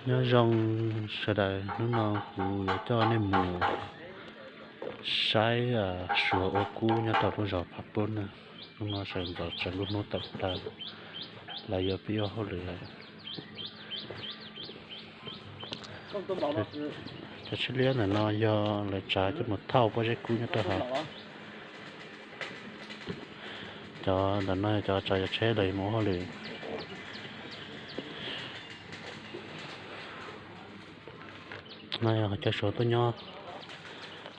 Nyob zoo sawv daws, hnub no kuv yuav coj nej mus saib suav ua kub nyob rau lub zos Phab Pub na. Hnub no sawv ntxov tsawv nkuj hnub tawm plaws, lawv yuav pib ua hauj lwm lawm. Cov tsheb liab ntawm no yog lawv tsav coj mus thauj pob zeb kub nyob rau hauv. Cov ntawm no yog cov tsav cov tsheb lawv mus ua hauj lwm. No yog cov suav tuaj nyob,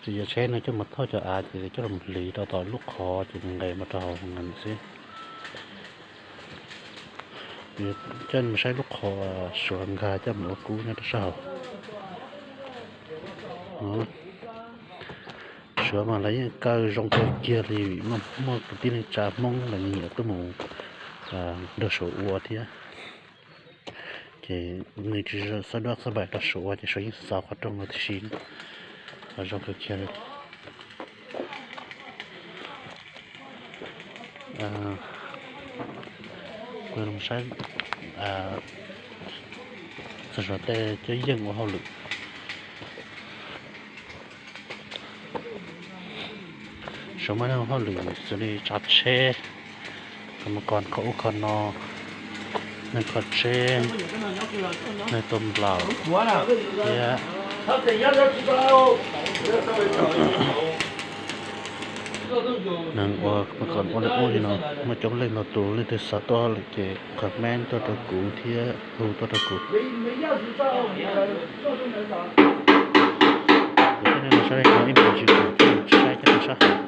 ces cov tsheb no coj mus thauj cov av ces coj los hliv rau tom lub qhov ces nws nqes mus rau hauv nqes xwb. Coj mus saib lub qhov suav nkag coj mus ua kub nyob rau sab hauv. Suav mas lawv yeej kaw zoo kawg kiag li, muaj kwv tij neej tsa Hmoob lawv nyiam tuaj mus nrog suav ua thiab. Ces nws tsis xav duab xav npaim rau suav ua ces suav yeej xav qhov rooj no tib si, zoo kawg kiag li. Kuv saib txog suav tej cov yeej ua hauj lwm. Suav muaj neeg ua hauj lwm xws li tsav tsheb, kom mus kom kho ub kho no, neeg kho tsheb, neeg tua nplaum thiab neeg ua kom ua li ub li no. Muaj coob leej ntau tus, leej twg xav tuaj lawm ces comment tuaj rau kuv thiab hu tuaj rau kuv. Kuv thiaj li los saib no ib pliag tsis kuv thiaj saib cov sab hauv.